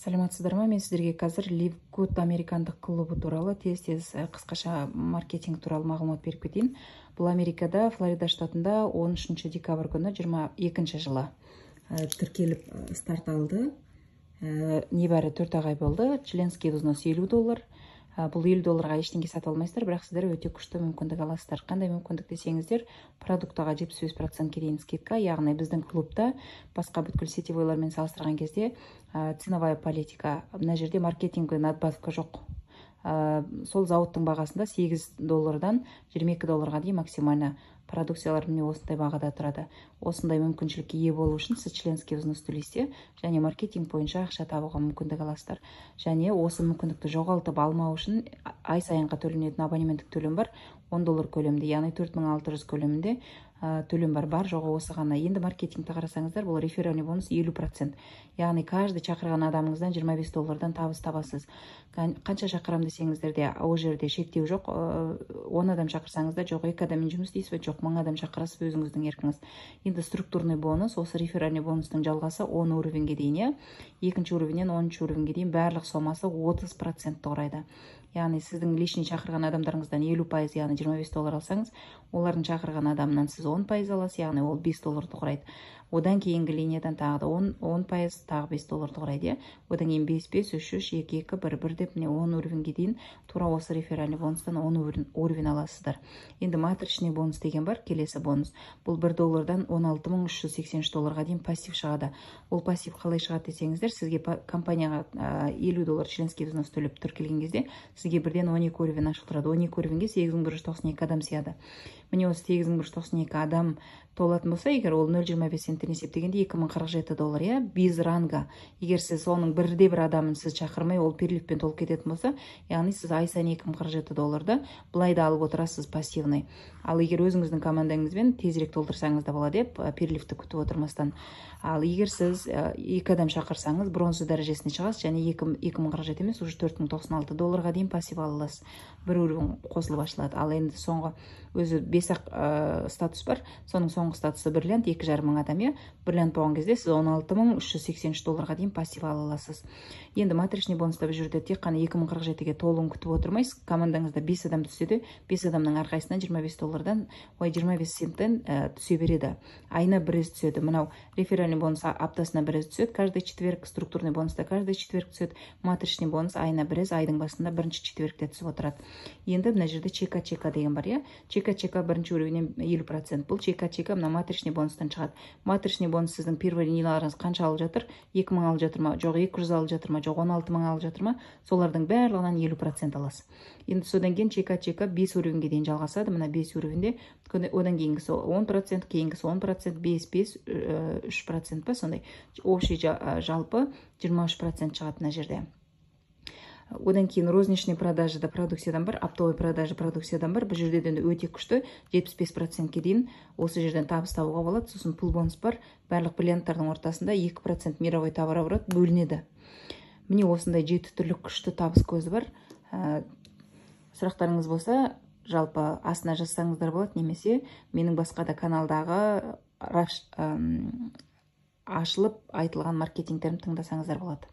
Саламатсыздар ма? Мен сіздерге қазір LiveGood американдық клубы туралы тез-тез қысқаша маркетинг туралы мағлұмат беріп кетейін. Бұл Америкада, Флорида штатында 13 декабрь күні 22 жылы тіркеліп, старт алды. Небәрі 4 ай болды. Членский взнос 50 доллар. Бұл 50 долларға ештеңе сатып алмайсыздар, бірақ сіздер өте күшті мүмкіндік аласыздар. Қандай мүмкіндік десеңіздер, продуктыға 75%-ке дейін скидка, яғни біздің клубта басқа бүткіл сетевойлармен салыстырған кезде ценовая политика, мына жерде маркетинговый надбавка жоқ. Сол зауыттың бағасында 8 доллардан 22 долларға дейін максимально продукциялар міне осындай бағада тұрады. Осындай мүмкіншілікке ие болу үшін сіз членский взнос төлейсіз және маркетинг бойынша ақша табуға мүмкіндік аласыздар. Және осы мүмкіндікті жоғалтып алмау үшін ай сайынға төленетін абонементтік төлем бар, 10 доллар көлемінде, яғни 4600 көлемінде төлем бар, бар жоғы осы ғана. Енді маркетингті қарасаңыздар, бұл реферальный бонус 50%, яғни каждый шақырған адамыңыздан 25 доллардан табыс табасыз. Қанша шақырам десеңіздер де, ол жерде шектеу жоқ. 10 адам шақырсаңыз да, жоқ, екі адаммен жұмыс істейсіз бе, жоқ, 1000 адам шақырасыз, өзіңіздің еркіңіз. Енді структурный бонус, осы реферальный бонустың жалғасы 10 уровеньге дейін, иә, екінші уровеньнен 10 уровеньге дейін барлық сомасы 30%-ті құрайды. Яғни сіздің лишний шақырған адамдарыңыздан 50%, яғни 25 доллар алсаңыз, олардың шақырған адамынан сіз 10% аласыз, яғни ол 5 долларды құрайды. Одан кейінгі линиядан тағы да 10%, тағы 5 долларды құрайды, иә. Одан кейін 5, 5, 3, 3, 2, 2, 1, 1 деп, міне, 10 уровеньге дейін тура осы реферальный бонустан 10 уровень аласыздар. Енді матричный бонус деген бар, келесі бонус. Бұл 1 доллардан 16 383 долларға дейін пассив шығады. Ол пассив қалай шығады десеңіздер, сізге компанияға 50 доллар членский взнос төлеп тіркелген кезде сізге бірден 12 уровень ашық тұрады. 12 уровеньге 8192 адам сияды. Міне, осы 8192 адам толатын болса егер, ол 0,25 центтен есептегенде 2047 доллар, иә, без ранга. Егер сіз соның бірде бір адамын сіз шақырмай, ол переливпен толып кететін болса, яғни сіз ай сайын 2047 долларды былай да алып отырасыз пассивный. Ал егер өзіңіздің командаңызбен тезірек толтырсаңыз да болады, иә, переливті күтіп отырмастан. Ал егер сіз екі адам шақырсаңыз, бронза дәрежесіне шығасыз және 2047 емес, уже 4096 долларға дейін пассив ала аласыз, бір уровень қосылып ашылады. Ал енді соңғы өзі бес ақ статус бар, соның соңғы статусы бриллиант, 2,5 мың адам, иә. Бриллиант болған кезде сіз 16 383 долларға дейін пассив ала аласыз. Енді матричный бонуста бұл жерде тек қана 2047-ге толуын күтіп отырмайсыз. Командаңызда бес адам түссе де, бес адамның әрқайсысынан 25 доллардан, ой, 25 центтен түсе береді, айына бір рет түседі. Мынау реферальный бонус аптасына бір рет түседі, каждый четверг, структурный бонус та каждый четверг түседі, матричный бонус айына бір рет, айдың басында бірінші четвергте түсіп отырады. Енді мына жерде чека чека деген бар, иә. Чека чека бірінші уровеньнен 50%. Бұл чека чека мына матричный бонустан шығады. Матричный бонус сіздің первый линияларыңыз қанша алып жатыр, 2000 алып жатыр ма, жоқ, 200 алып жатыр ма, жоқ, 16 000 алып жатыр ма, солардың барлығынан 50% аласыз. Енді содан кейін чека чека бес уровеньге дейін жалғасады. Мына бес уровеньде одан кейінгісі 10%, кейінгісі 10%, 5, 5, 3% па, сондай общий жалпы 23% шығады мына жерде. Одан кейін розничный продажада продукциядан бар, оптовый продажа продукциядан бар. Бұл жерде де өте күшті, 75%-ке дейін осы жерден табыс табуға болады. Сосын пул бонус бар, барлық бриллианттардың ортасында 2% мировой товарооборот бөлінеді. Міне, осындай жеті түрлі күшті табыс көзі бар. Сұрақтарыңыз болса, жалпы астына жазсаңыздар болады немесе менің басқа да каналдағы ашылып айтылған маркетингтерімді тыңдасаңыздар болады.